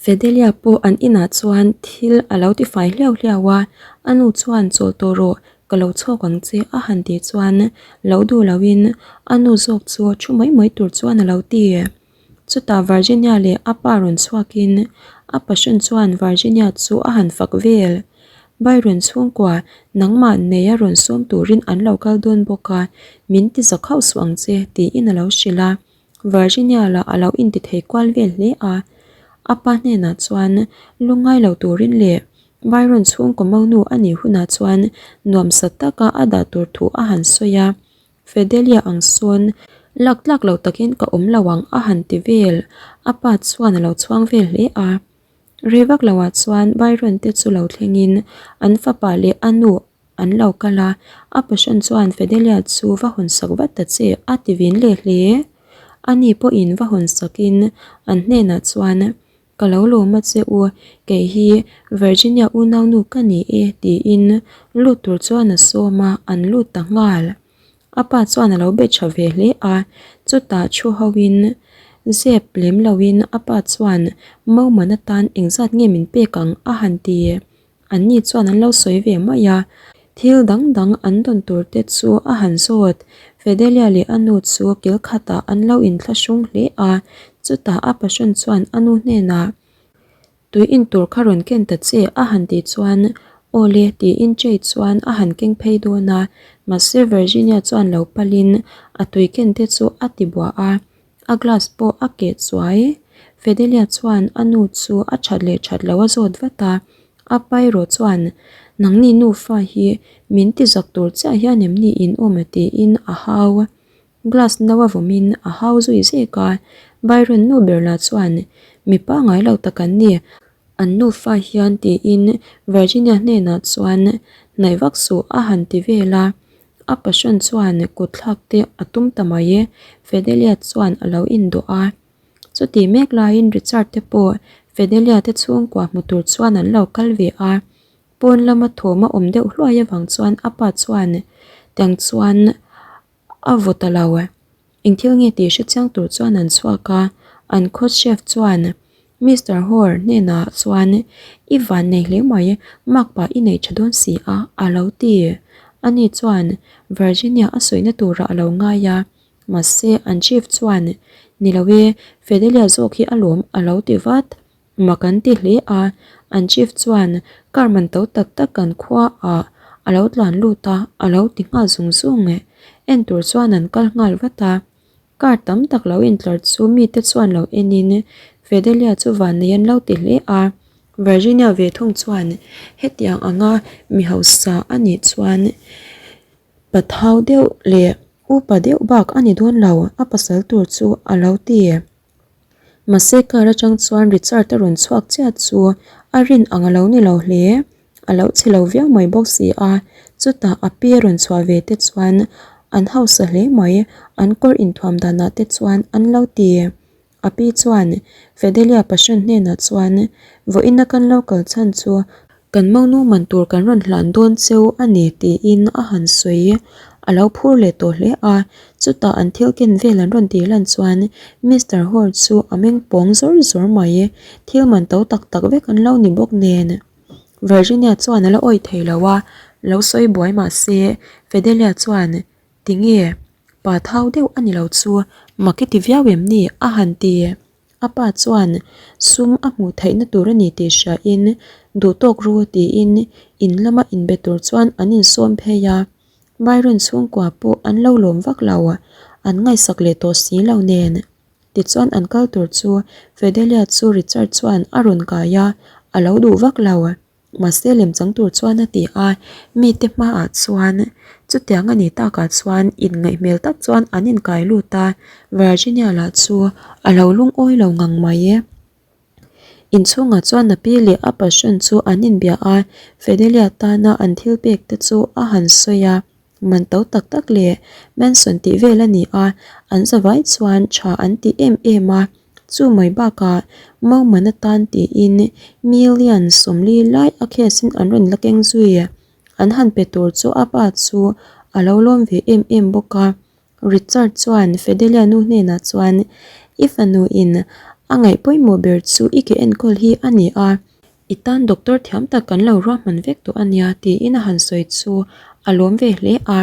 Fedelia pawh an inah chuan thil a lo tifai hliau hliau a, a nu chuan chawl tawh rawh ka lo chhawk ang che a han tih chuan lo duh loin a nu zawk chu thu mai mai tur chuan a lo ti. Chutah Virginia leh a pa rawn chhuakin a passion chuan Virginia chu a han fak vel. Byron chhungkua nangmah nei a rawn sawm turin an lo kal dawn bawk a, min ti zak hauh suh ang che tiin a lo hrilh a. Virginia lah a lo inti thei kual vel hle a. A pa hnenah chuan lungngai lo turin leh Byron chhungkaw monu a nih hunah chuan nuamsa taka a dah tur thu a han sawi a. Fedelia ang sawn lak tlak lo takin ka awm lo ang a han ti vel. A pa chuan a lo chhuang vel hle a. Rei vak loah chuan Byron te chu lo thlengin an fapa leh a nu an lo kal a, a passion chuan Fedelia chu va hawn sak vat ta che a ti vin leh hle. Ani pawhin va hawn sakin an hnenah chuan Ka lo lawm a che u, kei hi Virginia unaunu ka ni e tiin lut tur chuan a sawm a, an lut ta nghal. A pa chuan a lo be tha ve hle a, chutah thu hoin zep lem loin a pa chuan Mauman atan engzat nge min pek ang a han ti. Anni chuan an lo sawi ve mai a, thil dang dang an dawn tur te chu a han zawt. Fedelia leh a nu chu kil khatah an lo inthlahrung hle a, chutah a passion chuan a nu hnenah, Tui in tur kha rawn ken ta che a han tih chuan, Aw le tiin Jay chuan a han keng phei dawn a, mahse Virginia chuan lo palin a tui ken te chu a ti buah a, a glass pawh a keh chuai. Fedelia chuan a nu chu a that leh that lo a zawt vat a, a paerawh chuan nangni nufa hi min ti zak tur chiah hian em ni in awm a tiin a hau. Glass no a vawmin a hau zui zek a, Byron nu ber lah chuan mi pangngai lo tak an ni, an nufa hian tiin Virginia hnenah chuan hnaih vak suh a han ti vel a. A passion chuan kut thlak te a tum ta mai e, Fedelia chuan a lo indawh a. Chutih mek laiin Richard te pawh Fedelia te chhungkua hmu tur chuan an lo kal ve a. Pawn lama thawm a awm deuh hluai avang chuan a pa chuan tiang chuan a vaw ta lo. Engthil nge tih hre chiang tur chuan an chhuak a, an khaw chef chuan Mister Hor hnenah chuan i van nei hle mai, makpa i nei tha dawn si a, a lo ti. Ani chuan Virginia a sawina turah a lo ngai a, mahse an chief chuan ni lo e, Fedelia zawk hi a lawm a lo ti vat. Mak an ti hle a, an chief chuan car man to tak tak kan khua ah a lo tlan lut a, a lo ti nghal zung zung e. En tur chuan an kal nghal vat a, car tam tak lo intlar chu mite chuan lo en in Fedelia chu vannei an lo ti hle a, Virginia ve thung chuan hetiang anga mi hausa a nih chuan pathau deuh leh upa deuh bak a ni dawn lo a pasal tur chu a lo ti. Mahse car atang chuan Richard a rawn chhuak chiah chu a rin ang a lo ni lo hle. A lo chhe lo viau mai bawk si a, chutah a pi a rawn chhuah ve te chuan an hausa hle mai, an kawr inthuam danah te chuan an lo ti. A pi chuan Fedelia passion hnenah chuan vawiin a kan lo kal chhan chu Kan monu man tur kan rawn hlan dawn cheu a ni tiin a han sawi. A lo phur leh tawh hle a, chutah an thil ken vel an rawn tih lan chuan Mister Hall chu a meng pawng zawr zawr mai. Thil man to tak tak vek an lo ni bawk nen. Virginia chuan a la awih thei lo a, lo sawi buai mah se Fedelia chuan tinge pa thau deuh a ni lo chu mak i ti viau em ni a han ti. A pa chuan sum a hmuh theihna tur a ni tih hriain duh tawk ru tiin in lama inbe tur chuan an insawm phei a. Byron chhungkua pawh an lo lawm vak lo, an ngaihsak leh tawh si lo nen. Tichuan an kal tur chu Fedelia chu Richard chuan a rawn kai a, a lo duh vak lo. Mahse lemchang tur chuan a ti a, mite hmaah chuan chutiang a nih takah chuan inngaih hmel tak chuan an inkai lut a, Virginia lah chu a lo lungawi lo ngang mai e. Inchhungah chuan a pi leh a passion chu an inbia a, Fedelia tana an thil pek te chu a han sawi a, man to tak tak leh Manson tih vel a ni a, an zavai chuan tha an ti em em a, chu mai bakah Mauman atan tiin million 40 lai a case in an rawn la keng zui, an han pe tur chu a pa chu a lo lawm ve em em bawk a, Richard chuan Fedelia nu hnenah chuan I fanu in. A ngaih pawimawh ber chu i ke enkawl hi a ni a, i tan doctor thiam tak kan lo ruahman vek tawh a nia tiin a han sawi chu a lawm ve hle a.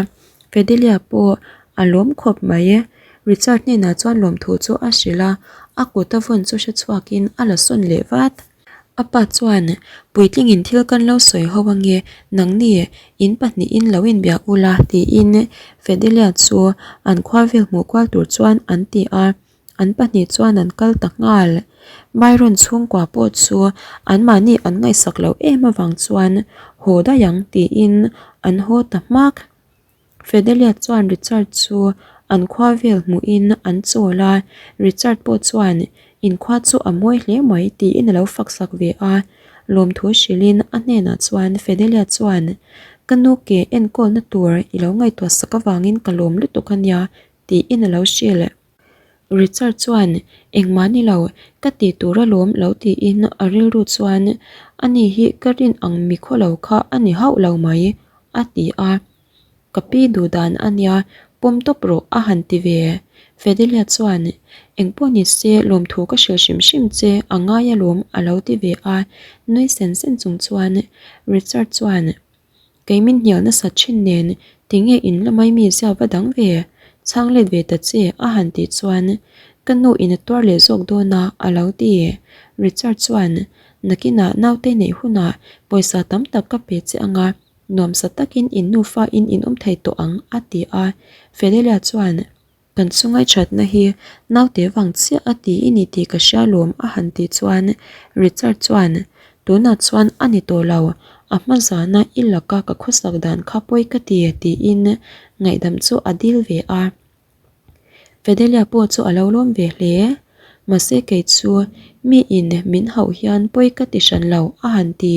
Fedelia pawh a lawm khawp mai. Richard hnenah chuan lawmthu chu a hrilh a, a kut a vawn chu hre chhuakin a la sawn leh vat. A pa chuan, Puitlingin thil kan lo sawi ho ange, nangni in pahnihin lo inbiak ula, tiin Fedelia chu an khua vel hmuh kual tur chuan an ti a. An pahnih chuan an kal ta nghal. Byron chhungkua pawh chu anmahni an ngaihsak loh em avang chuan haw daih ang tiin an haw ta hmak. Fedelia chuan Richard chu an khua vel hmuhin an chawl a, Richard pawh chuan inkhua chu a mawi hle mai tiin a lo fak sak ve a. Lawmthu hrilhin a hnenah chuan Fedelia chuan, Ka nu ke enkawlna tur i lo ngaihtuah sak avangin ka lawm lutuk a nia tiin a lo hrilh. Richard chuan, Engmah ni lo, ka ti tur alawm lo tiin a rilru chuan, Ani hi ka rin ang mi khaw lo kha a ni hauh lo mai, a ti a. Ka pi duh dan a nia, pawm tawp rawh a han ti ve. Fedelia chuan, Engpawh ni se lawmthu ka hrilh hrim hrim che a ngai alawm a lo ti ve a, nui sen sen chung chuan Richard chuan, Kei min hnial nasa thin nen tinge in la mai mi zia va dang ve? Chhang let ve ta che a han tih chuan ka nu in a tuar leh zawk dawn a a lo ti. Richard chuan nakinah naute neih hunah pawisa tam tak ka pe che anga nuamsa takin in nufa in in awm thei tawh ang a ti a. Fedelia chuan. Kan chungai thatna hi naute vang chiah a ti i ni tih ka hria lawm a han tih chuan Richard chuan tunah chuan a ni tawh lo, a hma zana i laka ka khawsak dan kha pawi ka ti tiin ngaihdam chu a dil ve a. Fedelia pawh chu a lo lawm ve hle. Mahse kei chu mi in min hauh hian pawi ka ti hran lo a han ti.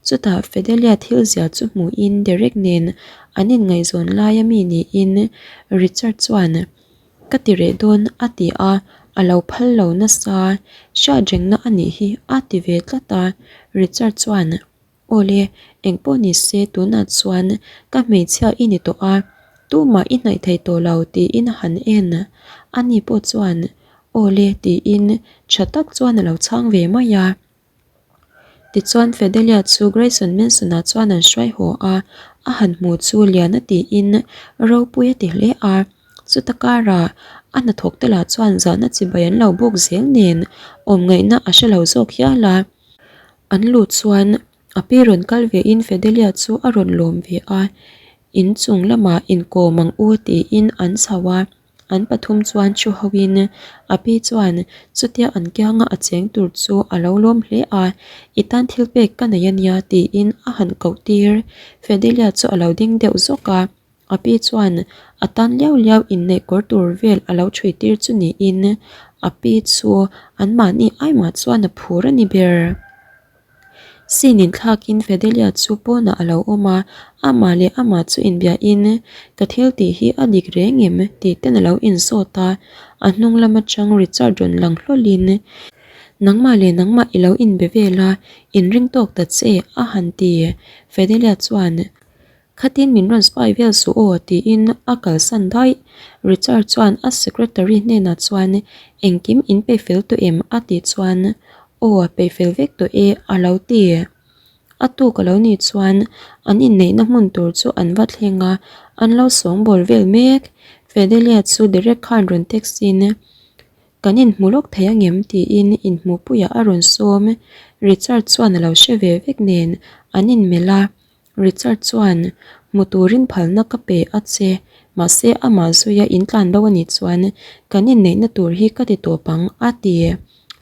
Chutah Fedelia thil zia chu hmuhin Derek nen an inngaihzawn laia mi niin Richard chuan Ka ti reh dawn a ti a, a lo phal lo nasa, hriatrengna a nih hi a ti ve tlat a. Richard chuan Awle, engpawh ni se tunah chuan ka hmeichhia i ni tawh a, tumah i hnaih thei tawh lo tiin a han en. Ani pawh chuan Awle tiin tha tak chuan a lo chhang ve mai a. Tichuan Fedelia chu Grayson Manson-ah chuan an hruai haw a, a han hmuh chu lian a tiin ropui a ti hle a. Chuta karah a hnathawk te lah chuan zahna chibai an lo buk zel nen awm ngaihna a hre lo zawk hial a. An luh chuan a pi rawn kal ve in Fedelia chu a rawn lawm ve a, inchung lamah inkawm ang u tiin an chho a, an pathum chuan thu ho in a pi chuan chutia an kianga a cheng tur chu a lo lawm hle a, i tan thil pek ka nei ania tiin a han koh tir, Fedelia chu a lo ding deuh zawk a. A pi chuan a tan liau liau inneih kawr tur vel a lo chhui tir chu niin a pi chu anmahni aimah chuan a phur a ni ber. Scene inthlakin Fedelia chu pawnah a lo awm a, amah leh amah chu inbiahin ka thil tih hi a dik reng em tih ten a lo inzawt a, a hnung lam atang Richard rawn lang hlawlhin nangmah leh nangmah i lo inbe vel a, inring tawk ta che a han ti. Fedelia chuan Khatin min rawn spy vel suh aw tiin a kalsan daih. Richard chuan a secretary hnenah chuan engkim in peih fel tawh em a tih chuan aw a peih fel vek tawh e a lo ti. A tuk a lo nih chuan an inneihna hmun tur chu an va thleng a, an lo sawngbawl vel mek. Fedelia chu Derek khan rawn text in kan inhmu lawk thei angem tiin inhmuhpuiah a rawn sawm. Richard chuan a lo hre ve vek nen an inmelh a. Richard chuan, Hmu turin phalna ka pe a che, mahse amah zuia in tlan bo a nih chuan kan inneihna tur hi ka ti tawp ang, a ti.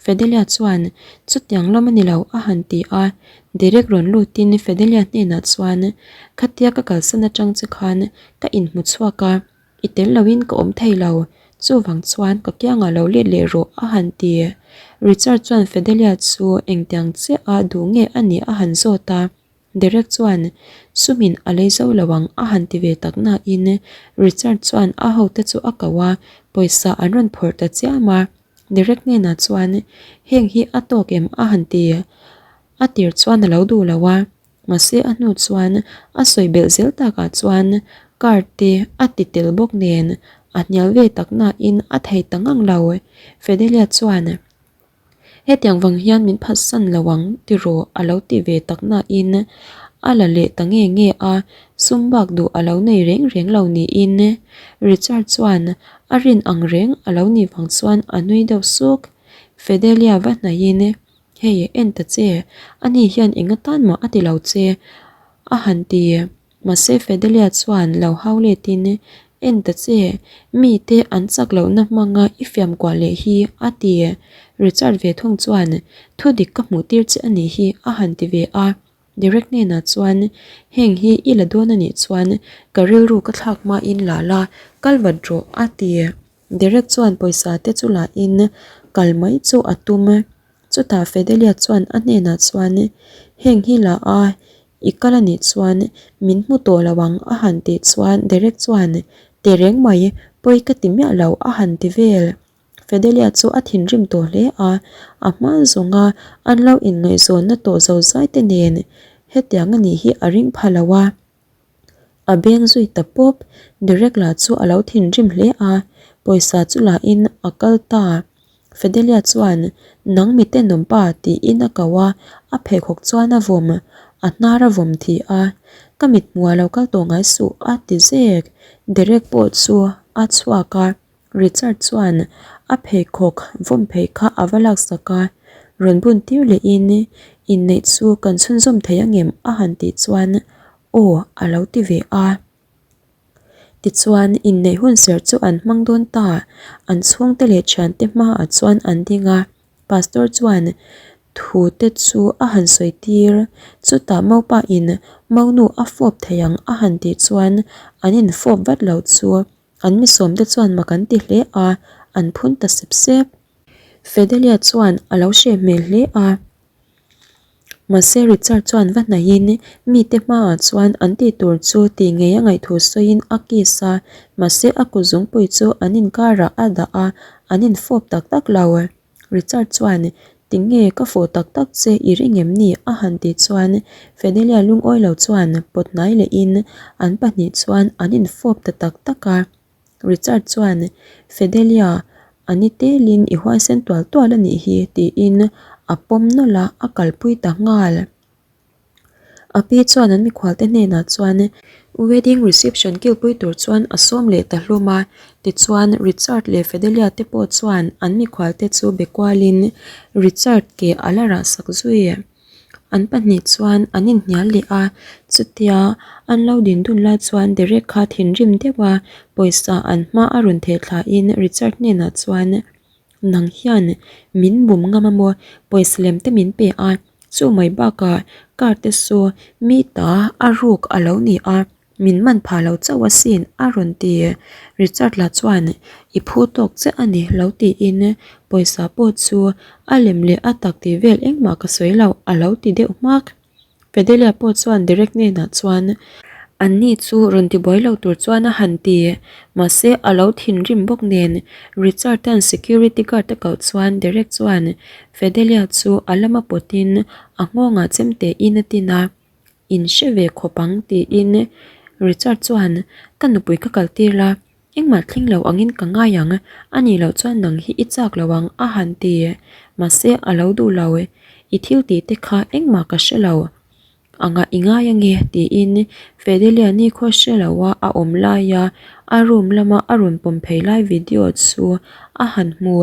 Fedelia chuan, Chutiang lam a ni lo, a han ti a. Derek rawn lutin Fedelia hnenah chuan, Khatia ka kalsan atang che khan ka inhmu chhuak a, i tel loin ka awm thei lo, chuvang chuan ka kiangah lo let leh rawh, a han ti. Richard chuan Fedelia chu engtiang chiah a duh nge a nih a han zawt a. Derek chuan sumin a lei zo lo ang a han ti ve tak nain Richard chuan a hote chu a ko a, pawisa an rawn phawrh ta chiam a. Derek hnenah chuan heng hi a tawk em a han ti. A tir chuan a lo duh lo a, mahse a hnu chuan a sawi belh zel takah chuan car te a ti tel bawk nen a hnial ve tak nain a thei ta ngang lo. Fedelia chuan. Hetiang vang hian min phatsan lo ang tiraw a lo ti ve tak nain a la leh ta nge nge a, sum bak duh a lo nei reng reng lo niin Richard chuan a rin ang reng a lo nih vang chuan a nui deuh suk. Fedelia va hnaihin Hei en ta che, ani hian eng atan mah a ti lo che a han ti. Mahse Fedelia chuan lo hau letin, En ta che, mite an chak lohna hmanga i fiam kuah leh hi, a ti. Richard ve thung chuan, Thu dik ka hmuh tir che a nih hi, a han ti ve a. Derek hnenah chuan, Heng hi i la dawn a nih chuan ka rilru ka thlak hmain la la, kal vat rawh, a ti. Derek chuan pawisa te chu lahin kal mai chu a tum. Chutah Fedelia chuan a hnenah chuan, Heng hi la a, i kal a nih chuan min hmu tawh lo ang a han tih chuan Derek chuan, Tehreng mai, pawi ka ti miah lo a han ti vel. Fedelia chu a thinrim tawh hle a, a hma zawnga an lo inngaihzawnna tawh zozai te nen hetiang a nih hi a ring pha lo a. A beng zui ta pawp, Derek lah chu a lo thinrim hle a, pawisa chu lahin a kal ta. Fedelia chuan, Nang mi tenawm pa tiin a ko a, a pheikhawk chuan a vawm, a hnar a vawm thi a. Ka mit hmuh a lo kal tawh ngai suh a ti zek. Derek pawh chu a chhuak a. Richard chuan a pheikhawk vawm phei kha a va laksak a, rawn bun tir lehin inneih chu kan chhunzawm thei angem a han tih chuan aw a lo ti ve a. Tichuan inneih hun serh chu an hmang dawn ta, an chhungte leh thiante hmaah chuan an ding a, Pastor chuan thu te chu a han sawi tir, chutah Maupa in Maunu a fawp thei ang a han tih chuan an infawp vat lo chu An mi sawmte chuan mak an ti hle a, an phun ta sep sep. Fedelia chuan a lo hreh hmel hle a. Mahse Richard chuan va hnaihin mite hmaah chuan an tih tur chu tih ngei a ngaihthu sawiin a kiss a, mahse a kut zungpui chu an inkarah a dah a, an infawp tak tak lo. Richard chuan, Tinge ka fawh tak tak che i ring em ni? a han tih chuan Fedelia lungawi lo chuan pawt hnai lehin an pahnih chuan an infawp ta tak tak a. Richard chuan, Fedelia, a ni telin i huaisen tual tual a nih hi, tiin a pawm nawlh a, a kalpui ta nghal. A pi chuan an mikhualte hnenah chuan wedding reception kilpui tur chuan a sawm leh ta hlawm a, tichuan Richard leh Fedelia te pawh chuan an mikhualte chu be kualin Richard ke a la rah sak zui. An pahnih chuan an inhnial leh a, chutia an lo din dun lai chuan Derek kha thinrim deuh a pawisa an hma a rawn theh thlain Richard hnenah chuan Nang hian min bum ngam a maw? Pawisa lem te min pe a, chu mai bakah car te chu mi ta a ruk a lo ni a, min man phah lo chauh asin a rawn ti. Richard lah chuan i phu tawk chiah a ni lo tiin pawisa pawh chu a lem leh a tak tih vel engmah ka sawi lo a lo ti deuh hmak. Fedelia pawh chuan Derek hnenah chuan anni chu rawn tibuai lo tur chuan a han ti. Mahse a lo thinrim bawk nen Richard-a'n security guard a koh chuan Derek chuan Fedelia chu a lama pawtin a nghawngah chemte in a tin a, In hre ve khawp ang tiin Richard chuan ka nupui ka kaltir la, Engmah thleng lo angin ka ngai ang, a nih loh chuan nang hi i chak lo ang a han ti. Mahse a lo duh lo, i thil tih te kha engmah ka hre lo anga i ngai ange tiin Fedelia nikhaw hre lo a a awm laia a room lama a rawn pawm phei lai video chu a han hmu.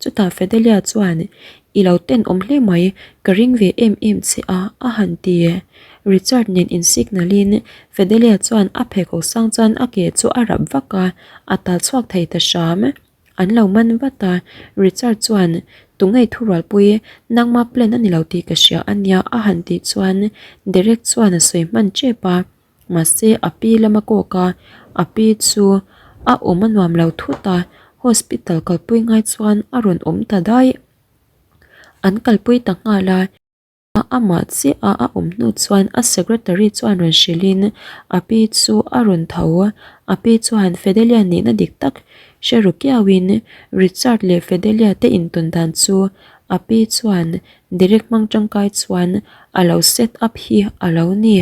Chutah Fedelia chuan, I lo tenawm hle mai, ka ring ve em em che a, a han ti. Richard nen in signal in Fedelia chuan a pheikhawk sang chuan a ke chu a rap vak a, a tal chhuak thei ta hram. An lo man vat a, Richard chuan, Tunge thurualpui, nangma plan a ni lo tih ka hria a nia, a han tih chuan Derek chuan a sawi hman tep a. Mahse a pi lama kawk a, a pi chu a awm a nuam lo thut a, hospital kalpui ngai chuan a rawn awm ta daih. An kalpui ta nghal a, amah chiah a a awm hnu chuan a secretary chuan rawn hrilh in a pi chu a rawn tho. A pi chuan Fedelia nihna dik tak hre ru kiau in Richard leh Fedelia te intawn dan chu a pi chuan Derek hmang tangkai chuan a lo set up hi a lo ni.